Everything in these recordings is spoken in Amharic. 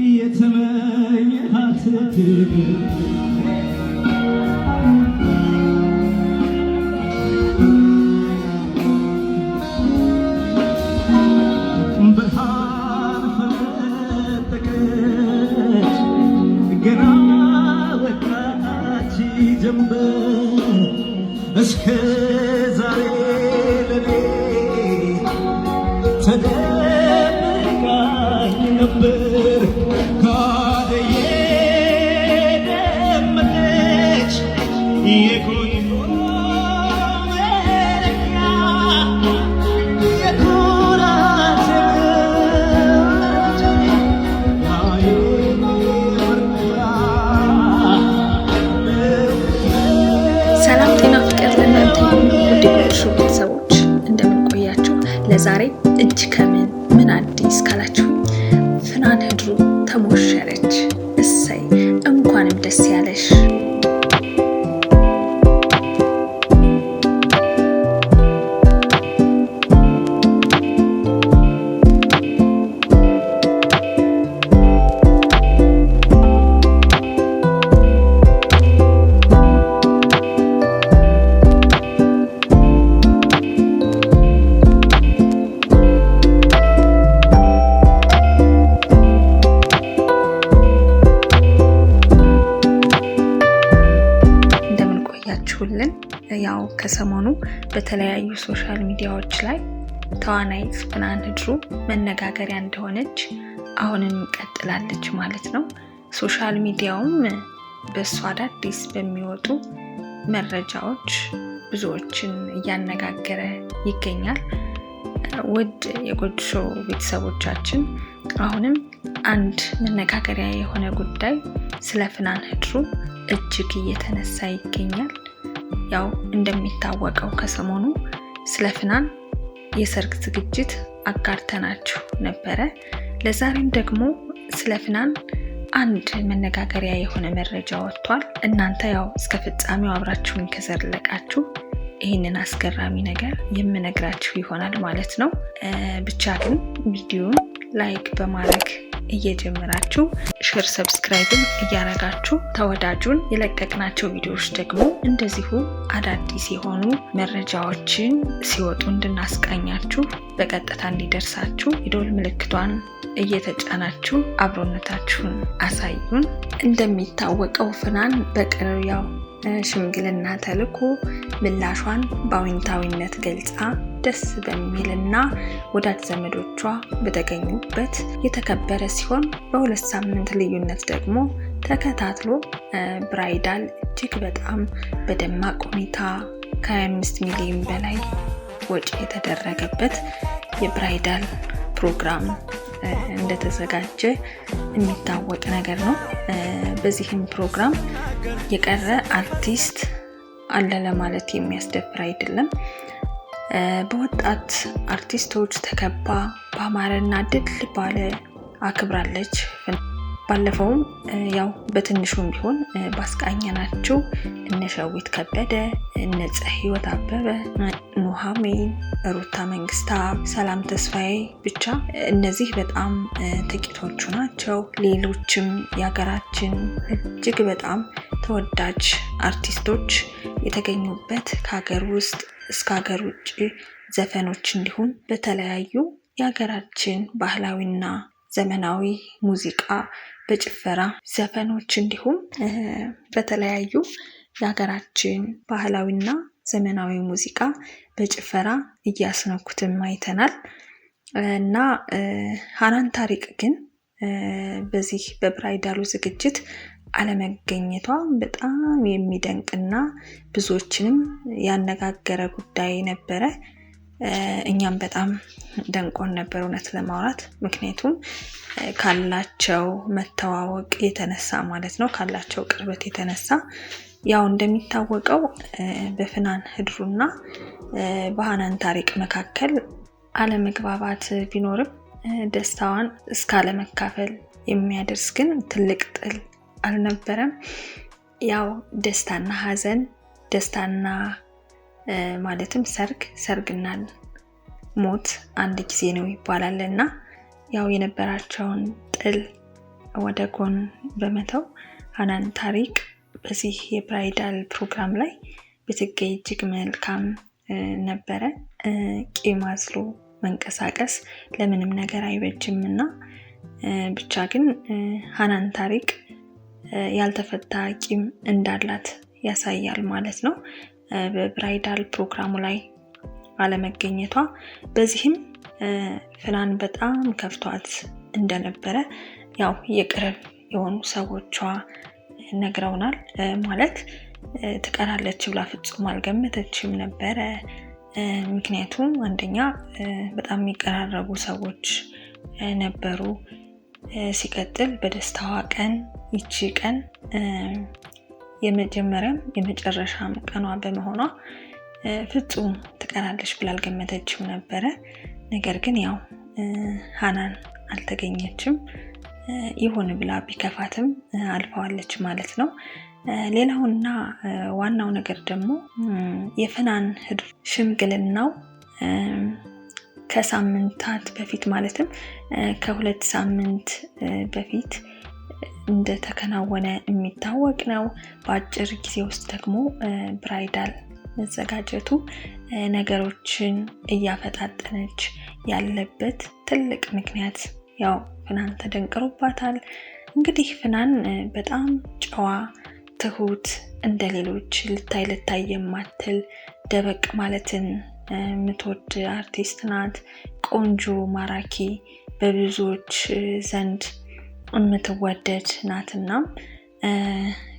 የተመኘሃት ብርሃን ፈነጠቀች ገና ወጣች ጀንበር እስከ ዛሬ ለኔ ተደብቃኝ ነበር ካደዬ ደመቀች የቆንጆ መለኪያ የኩራት ምንጭ የአይኔ ሰላም ጤና ፍቅር ለእናንተ ይሁን ውድ የጎጆ ቤተሰቦች፣ እንደምን ቆያችሁ? ለዛሬ እጅ ከምን ምን አዲስ ካላችሁ ፍናን ህድሩ ተሞሸረች። እሰይ እንኳንም ደስ ያለሽ። እንደምን ቆያችሁልን? ያው ከሰሞኑ በተለያዩ social media ዎች ላይ ተዋናይት ፍናን ህድሩ መነጋገሪያ እንደሆነች አሁንም ቀጥላለች ማለት ነው። Social media ውም በእሷ አዳዲስ በሚወጡ መረጃዎች ብዙዎችን እያነጋገረ ይገኛል። ውድ የጎጆ ቤተሰቦቻችን፣ አሁንም አንድ መነጋገሪያ የሆነ ጉዳይ ስለ ፍናን ህድሩ እጅግ እየተነሳ ይገኛል። ያው እንደሚታወቀው ከሰሞኑ ስለ ፍናን የሰርግ ዝግጅት አጋርተናችሁ ነበረ። ለዛሬም ደግሞ ስለ ፍናን አንድ መነጋገሪያ የሆነ መረጃ ወጥቷል። እናንተ ያው እስከ ፍጻሜው አብራችሁን ከዘለቃችሁ ይህንን አስገራሚ ነገር የምነግራችሁ ይሆናል ማለት ነው። ብቻ ግን ቪዲዮን like በማድረግ እየጀመራችሁ share፣ subscribe ን እያረጋችሁ ተወዳጁን የለቀቅናቸው ቪዲዮዎች ደግሞ እንደዚሁ አዳዲስ የሆኑ መረጃዎችን ሲወጡ እንድናስቃኛችሁ በቀጥታ እንዲደርሳችሁ የደወል ምልክቷን እየተጫናችሁ አብሮነታችሁን አሳዩን። እንደሚታወቀው ፍናን በቅርብ ያው ሽምግልና ተልኮ ምላሿን በአዎንታዊነት ገልጻ ደስ በሚልና ወዳጅ ዘመዶቿ በተገኙበት የተከበረ ሲሆን፣ በ2 ሳምንት ልዩነት ደግሞ ተከታትሎ bridal እጅግ በጣም በደማቅ ሁኔታ ከ25 ሚሊዮን በላይ ወጪ የተደረገበት የ bridal ፕሮግራም እንደተዘጋጀ የሚታወቅ ነገር ነው። በዚህም ፕሮግራም የቀረ አርቲስት አለ ለማለት የሚያስደፍር አይደለም። በወጣት አርቲስቶች ተከባ በአማረና ድል ባለ አክብራለች። ባለፈውም ያው በትንሹም ቢሆን ባስቃኘናችሁ እነ ሸዊት ከበደ፣ እነ ህይወት አበበ፣ ኑሐሚን፣ ሩታ መንግስታብ፣ ሰላም ተስፋዬ ብቻ እነዚህ በጣም ጥቂቶቹ ናቸው። ሌሎችም የሀገራችን እጅግ በጣም ተወዳጅ አርቲስቶች የተገኙበት ከሀገር ውስጥ እስከ ሀገር ውጭ ዘፈኖች እንዲሁም በተለያዩ የሀገራችን ባህላዊና ዘመናዊ ሙዚቃ በጭፈራ ዘፈኖች እንዲሁም በተለያዩ የሀገራችን ባህላዊና ዘመናዊ ሙዚቃ በጭፈራ እያስነኩትም አይተናል። እና ሀናን ታሪቅ ግን በዚህ በ bridal ኡ ዝግጅት አለመገኘቷ በጣም የሚደንቅና ብዙዎችንም ያነጋገረ ጉዳይ ነበረ። እኛም በጣም ደንቆን ነበር እውነት ለማውራት፣ ምክንያቱም ካላቸው መተዋወቅ የተነሳ ማለት ነው፣ ካላቸው ቅርበት የተነሳ። ያው እንደሚታወቀው በፍናን ህድሩና በሀናን ታሪቅ መካከል አለመግባባት ቢኖርም ደስታዋን እስካለመካፈል የሚያደርስ ግን ትልቅ ጥል አልነበረም። ያው ደስታና ሀዘን፣ ደስታና ማለትም ሰርግ፣ ሰርግና ሞት አንድ ጊዜ ነው ይባላል እና ያው የነበራቸውን ጥል ወደ ጎን በመተው ሀናን ታሪቅ በዚህ የ bridal ፕሮግራም ላይ ብትገኝ እጅግ መልካም ነበረ። ቂም አዝሎ መንቀሳቀስ ለምንም ነገር አይበጅም እና ብቻ ግን ሀናን ታሪቅ ያልተፈታ ቂም እንዳላት ያሳያል ማለት ነው፣ በ bridal ፕሮግራሙ ላይ አለመገኘቷ። በዚህም ፍናን በጣም ከፍቷት እንደነበረ ያው የቅርብ የሆኑ ሰዎቿ ነግረውናል። ማለት ትቀራለች ብላ ፍጹም አልገመተችም ነበረ። ምክንያቱም አንደኛ በጣም የሚቀራረቡ ሰዎች ነበሩ። ሲቀጥል በደስታዋ ቀን ይቺ ቀን የመጀመሪያም የመጨረሻም ቀኗ በመሆኗ ፍጹም ትቀራለች ብላ አልገመተችም ነበረ። ነገር ግን ያው ሀናን አልተገኘችም። ይሁን ብላ ቢከፋትም አልፈዋለች ማለት ነው። ሌላውና ዋናው ነገር ደግሞ የፍናን ህድር ሽምግልናው ከሳምንታት በፊት ማለትም ከ2 ሳምንት በፊት እንደተከናወነ የሚታወቅ ነው። በአጭር ጊዜ ውስጥ ደግሞ ብራይዳል መዘጋጀቱ ነገሮችን እያፈጣጠነች ያለበት ትልቅ ምክንያት ያው ፍናን ተደንቅሮባታል። እንግዲህ ፍናን በጣም ጨዋ፣ ትሁት፣ እንደሌሎች ልታይ ልታይ የማትል ደበቅ ማለትን የምትወድ አርቲስት ናት። ቆንጆ፣ ማራኪ፣ በብዙዎች ዘንድ የምትወደድ ናትና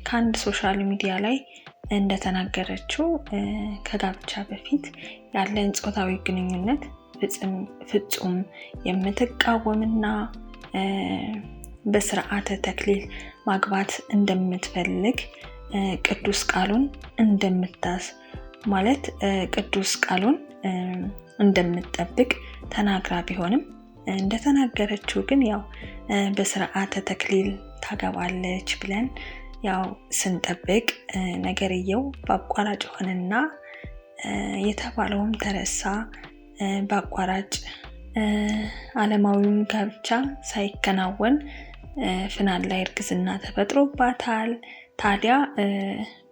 ከአንድ social media ላይ እንደተናገረችው ከጋብቻ በፊት ያለን ጾታዊ ግንኙነት ፍጹም የምትቃወምና በስርዓተ ተክሊል ማግባት እንደምትፈልግ ቅዱስ ቃሉን እንደምታስ ማለት ቅዱስ ቃሉን እንደምትጠብቅ ተናግራ ቢሆንም እንደተናገረችው ግን ያው በስርዓተ ተክሊል ታገባለች ብለን ያው ስንጠብቅ ነገርየው በአቋራጭ ሆነና የተባለውም ተረሳ። በአቋራጭ ዓለማዊም ጋብቻ ሳይከናወን ፍናን ላይ እርግዝና ተፈጥሮባታል። ታዲያ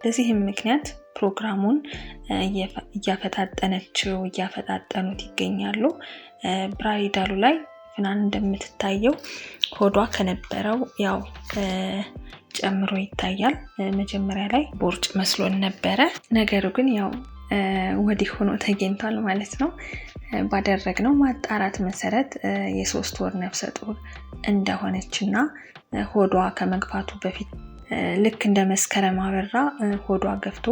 በዚህም ምክንያት ፕሮግራሙን እያፈጣጠነችው እያፈጣጠኑት ይገኛሉ። ብራይዳሉ ላይ ፍናን እንደምትታየው ሆዷ ከነበረው ያው ጨምሮ ይታያል። መጀመሪያ ላይ ቦርጭ መስሎን ነበረ። ነገሩ ግን ያው ወዲህ ሆኖ ተገኝቷል ማለት ነው። ባደረግነው ማጣራት መሰረት የ3 ወር ነፍሰ ጡር እንደሆነችና ሆዷ ከመግፋቱ በፊት ልክ እንደ መስከረም አበራ ሆዷ ገፍቶ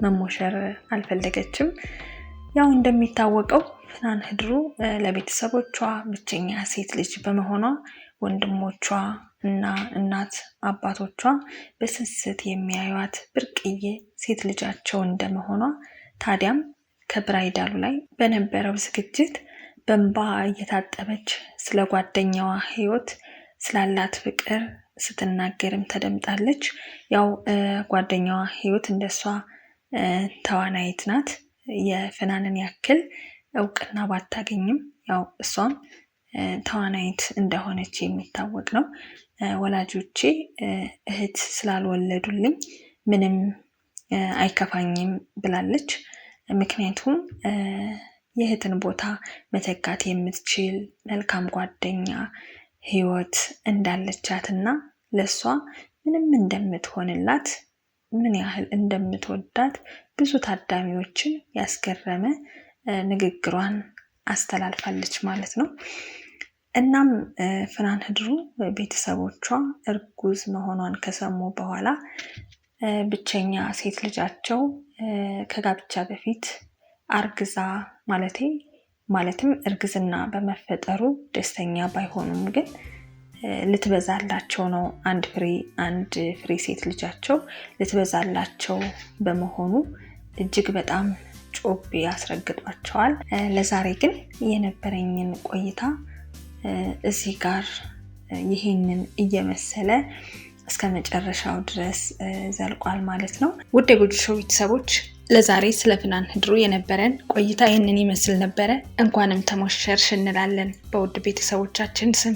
መሞሸር አልፈለገችም። ያው እንደሚታወቀው ፍናን ህድሩ ለቤተሰቦቿ ብቸኛ ሴት ልጅ በመሆኗ ወንድሞቿ እና እናት አባቶቿ በስስት የሚያዩት ብርቅዬ ሴት ልጃቸው እንደመሆኗ ታዲያም ከብራይዳሉ ላይ በነበረው ዝግጅት በእንባ እየታጠበች ስለ ጓደኛዋ ህይወት ስላላት ፍቅር ስትናገርም ተደምጣለች። ያው ጓደኛዋ ህይወት እንደሷ ተዋናይት ናት። የፍናንን ያክል እውቅና ባታገኝም ያው እሷም ተዋናይት እንደሆነች የሚታወቅ ነው። ወላጆቼ እህት ስላልወለዱልኝ ምንም አይከፋኝም ብላለች። ምክንያቱም የእህትን ቦታ መተካት የምትችል መልካም ጓደኛ ህይወት እንዳለቻትና ለሷ ምንም እንደምትሆንላት ምን ያህል እንደምትወዳት ብዙ ታዳሚዎችን ያስገረመ ንግግሯን አስተላልፋለች ማለት ነው። እናም ፍናን ህድሩ ቤተሰቦቿ እርጉዝ መሆኗን ከሰሙ በኋላ ብቸኛ ሴት ልጃቸው ከጋብቻ በፊት አርግዛ ማለትም እርግዝና በመፈጠሩ ደስተኛ ባይሆኑም ግን ልትበዛላቸው ነው። አንድ ፍሬ ሴት ልጃቸው ልትበዛላቸው በመሆኑ እጅግ በጣም ጮቤ ያስረግጧቸዋል። ለዛሬ ግን የነበረኝን ቆይታ እዚህ ጋር ይሄንን እየመሰለ እስከ መጨረሻው ድረስ ዘልቋል ማለት ነው። ውድ የጎጆ ሾው ቤተሰቦች ለዛሬ ስለ ፍናን ህድሩ የነበረን ቆይታ ይህንን ይመስል ነበረ። እንኳንም ተሞሸርሽ እንላለን በውድ ቤተሰቦቻችን ስም።